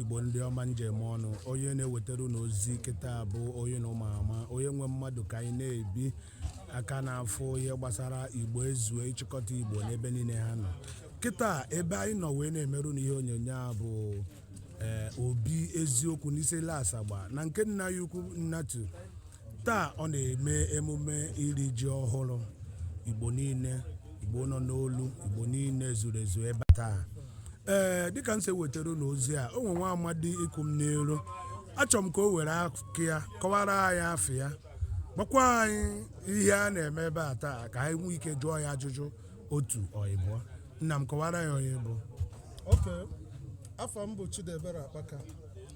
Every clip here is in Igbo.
Igbo ndị ọma, njem ọnụ. Onye na-ewetara unu ozi kịta bụ onye na ụmụ ama, onye nwe mmadụ ka anyị na-ebi aka n'afọ ihe gbasara Igbo ezue, ịchịkọta Igbo n'ebe niile ha nọ. Kịta ebe anyị nọ wee na-emerụ n'ihe onyonyo a bụ Obi Eziokwu n'Isele Asagba na nke nna ya ukwu Nnatu. Taa ọ na-eme emume iri ji ọhụrụ. Igbo niile, Igbo nọ n'olu, Igbo niile zuru ezu ebe a taa. Ee, dịka m si wetara unu ozi a, o nwe nwa amadi ịkụ m n'elu. Achọrọ m ka o were aka ya kọwara anyị afọ ya, gbakwa anyị ihe a na-eme ebe a taa, ka anyị nwee ike jụọ ya ajụjụ otu ọ ịbụọ. Nna m, kọwara ya onye bụ. Ok, afọ m bụ Chidebere Akpaka.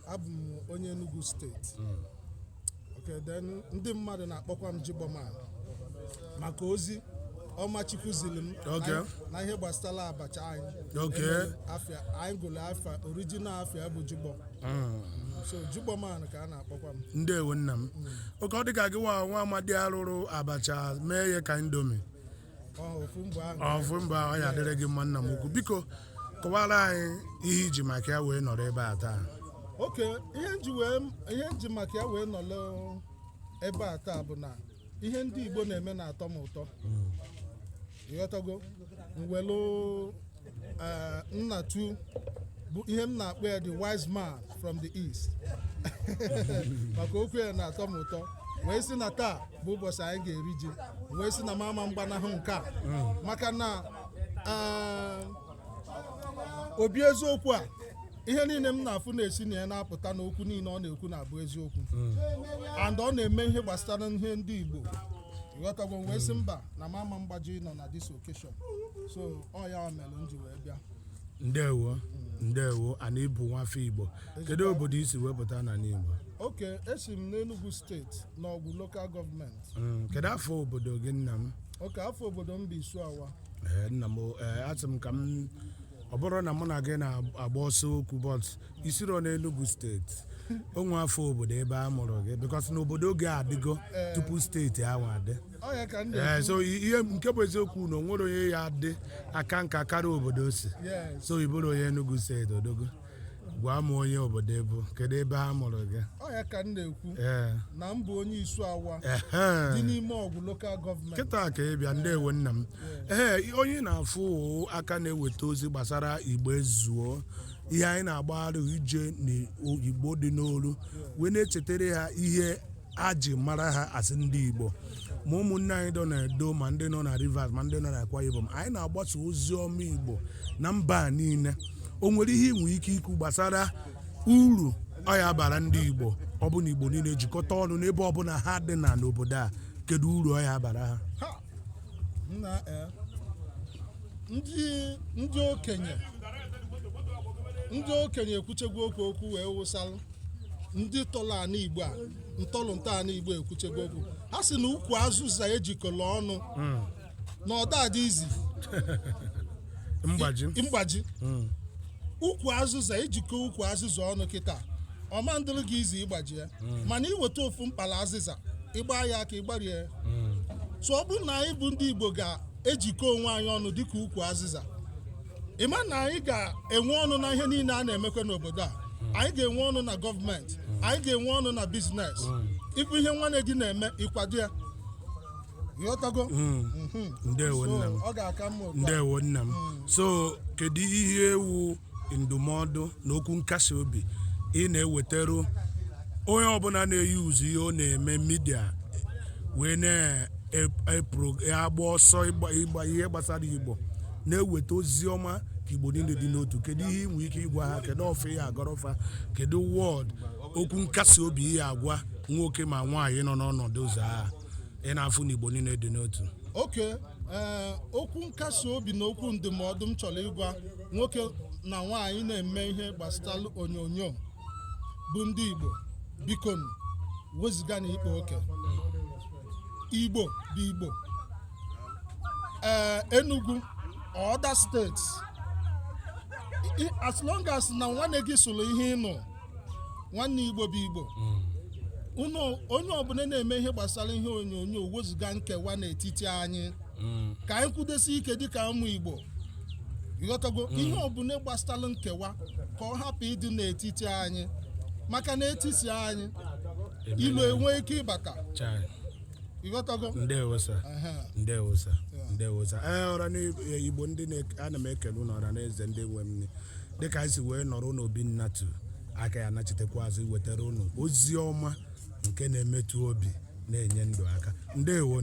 Abụ m onye Enugu Steeti. Ok, then ndị mmadụ na-akpọkwa m Jigboman maka ozi ọma Chukwu ziri m na ihe gbasara abacha anyị. Emere afịa anyị gụrụ afa original afịa bụ Jigbo, so Jigboman ka a na-akpọkwa m. Ndewo, nna m. Oke, ọ dịka gị nwa nwa amadi arụrụ abacha mee ya ka Indomie. Ọ ofu mbọ ahụ. Ọfụ mba, ọ ya adịrị gị mma, nna m ukwu. Biko kọwara anyị ihe iji maka ya wee nọrọ ebe a taa. Ok, ihe nji maka ya wee nọrọ ebe a taa bụ na ihe ndị Igbo na-eme na-atọ m ụtọ, ịghọtago? Mwelu Nnatu bụ ihe m na-akpọ ya, the wise man from the east, maka okwu ya na-atọ m ụtọ, wee sị na taa bụ ụbọchị anyị ga-eri ji, wee sị na m ama mgbanahụ nke a, maka na Obi Eziokwu a, ihe niile m na-afụ na-esi na ya na-apụta n'okwu niile ọ na-ekwu na-abụ eziokwu, and ọ na-eme ihe gbasara ihe ndị Igbo, ịghọtago? Wee sị mba, na m ama mgbaji nọ na this occasion, so ọ ya mere m ji wee bịa. Ndewo, ndewo. Ana ịbụ nwafọ Igbo. Kedu obodo isi wepụta na n'Igbo? Ok, esi m n'Enugu Steeti, n'Ọgwụ Local Government. Kedu afọ obodo gị, nna m? Ok, afọ obodo m bụ Isuawa. Ee, nna m, ee, asị m ka m ọ bụrụ na mụ na gị na-agba ọsọ okwu, but isiro n'Enugu Steeti, onwe afọ obodo ebe a mụrụ gị, because na obodo gị adịgo tupu steeti ahụ adị. Ọ ya ka m Ee, na-ekwu. so ihe nke bụ eziokwu na o nwere onye ya adị aka nka karịa obodo o si. So ị bụrụ onye Enugu Steeti, odogo, gwa m onye obodo ebu, kedu ebe a mụrụ gị? Ọ ya ka m na-ekwu na m bụ onye Isuawa dị n'ime Ọgwụ Local Government. Kịta ka ị bịa. Ndewo, nna m. Ee, onye na-afụ aka na-eweta ozi gbasara Igbo ezuo, ihe anyị na-agbagharị ije n'Igbo dị n'olu wee na-echetara ha ihe a ji mara ha asị ndị Igbo, ma ụmụnne anyị nọ na Edo, ma ndị nọ na Rivers, ma ndị nọ na Akwa Ibom. Anyị na-agbasa ozi ọma Igbo na mba a niile. O nwere ihe ị nwere ike ikwu gbasara uru ọ ya bara ndị Igbo, ọ bụ na Igbo niile jikọta ọnụ n'ebe ọbụla ha dị na n'obodo a? Kedu uru ọ ya bara ha? Ha nna, ndị okenye ekwuchegwu okwu wee wụsalụ ndị tọrọ ana Igbo a ntọlụ ntọala Igbo ekwuchegwu okwu. Ha sị na ukwu azụza ejikọrọ ọnụ na ọda adị izi mgbaji. Mgbaji. Ukwu azụza ejikọ ukwu azụza ọnụ kịta, ọma ndịrị gị izi ịgbaji ya, mana iweta ofu mkpala azịza, ịgba ya aka, ịgbarie ya. So ọ bụrụ na anyị bụ ndị Igbo ga-ejikọ onwe anyị ọnụ dịka ukwu azịza, ịma na anyị ga-enwe ọnụ na ihe niile a na-emekwa n'obodo a. Anyị ga-enwe ọnụ na gọọmenti, anyị ga-enwe ọnụ na business. Ịbụ ihe nwanne gị na-eme, ịkwado ya, ịghọtago? Ndewo, So, nna m. ọ ga-aka mma otu a. Ndewo, nna m. So kedu ihe ewu ndụmọdụ na okwu nkasi obi ị na-ewetaru onye ọbụla na-eyi ụzọ ihe ọ na-eme media wee na-agba ọsọ ịgba ihe gbasara Igbo, na-eweta ozi ọma ka Igbo niile dị n'otu? Kedu ihe ị nwere ike ịgwa ha? Kedu ọfọ ihe agọrọfa? Kedu word okwu nkasi obi ihe agwa nwoke ma nwaanyị nọ n'ọnọdụ ụzọ a ị na-afụ na Igbo niile dị n'otu? Ok, ee, okwu nkasi obi na okwu ndụmọdụ m chọrọ ịgwa nwoke na nwaanyị na-eme ihe gbasara onyonyo bụ ndị Igbo, biko weziga na ikpe oke. Igbo bụ Igbo. Ee, Enugu, other states, as long as na nwanne gị sụrụ ihe ịnụ nwanne, Igbo bụ Igbo. Unu onye ọbụla na-eme ihe gbasara ihe onyonyo, weziga nkewa n'etiti anyị, ka anyị kwudosi ike dịka ụmụ Igbo. Ịghọtago? Ihe ọbụla gbasalụ nkewa, ka ọ hapụ ịdị n'etiti anyị, maka na etiti anyị ilu enwe ike ịbata. Chai. Ịghọtago? Ndewo sir. Ehe. Ndewo sir, ndewo sir. Ee, ọra na Igbo ndị ana m ekele unu, ọra na eze ndị nwe m, dịka anyị si wee nọrọ n'obi nnatu aka ya anachitekwa azụ iwetara unu ozi ọma nke na-emetụ obi, na-enye ndụ aka. Ndewo.